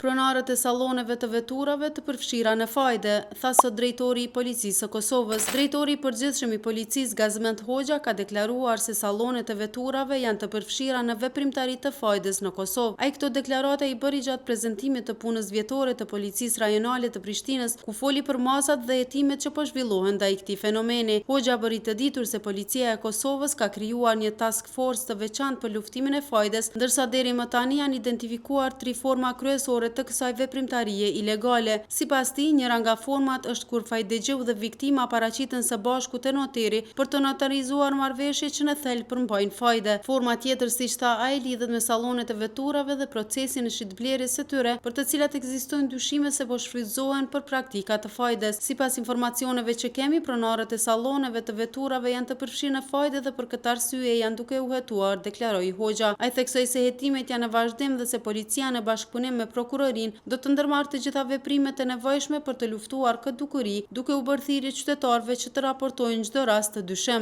Pronarët e salloneve të veturave të përfshira në fajde, tha sot drejtori i Policisë së Kosovës. Drejtori i Përgjithshëm i Policisë, Gazmend Hoxha, ka deklaruar se sallonet e veturave janë të përfshira në veprimtari të fajdes në Kosovë. Ai këto deklarata i bëri gjatë prezantimit të punës vjetore të Policisë Rajonale të Prishtinës, ku foli për masat dhe hetimet që po zhvillohen ndaj këtij fenomeni. Hoxha bëri të ditur se Policia e Kosovës ka krijuar një task forcë të veçantë për luftimin e fajdes, ndërsa deri më tani janë identifikuar tri forma kryesore të kësaj veprimtarie ilegale. Sipas tij, njëra nga format është kur fajdexhiu dhe viktima paraqiten së bashku te noteri për të notarizuar marrëveshje që në thelb përmbajnë fajde. Forma tjetër, siç tha ai, lidhet me sallonet e veturave dhe procesin e shitblerjes së tyre, për të cilat ekzistojnë dyshime se po shfrytëzohen për praktika të fajdes. Sipas informacioneve që kemi, pronarët e salloneve të veturave janë të përfshirë në fajde dhe për këtë arsye janë duke u hetuar, deklaroi Hoxha. Ai theksoi se hetimet janë në vazhdim dhe se policia në bashkëpunim me prokurorinë do të ndërmarrë të gjitha veprimet e nevojshme për të luftuar këtë dukuri, duke u bërë thirrje qytetarëve që të raportojnë çdo rast të dyshimtë.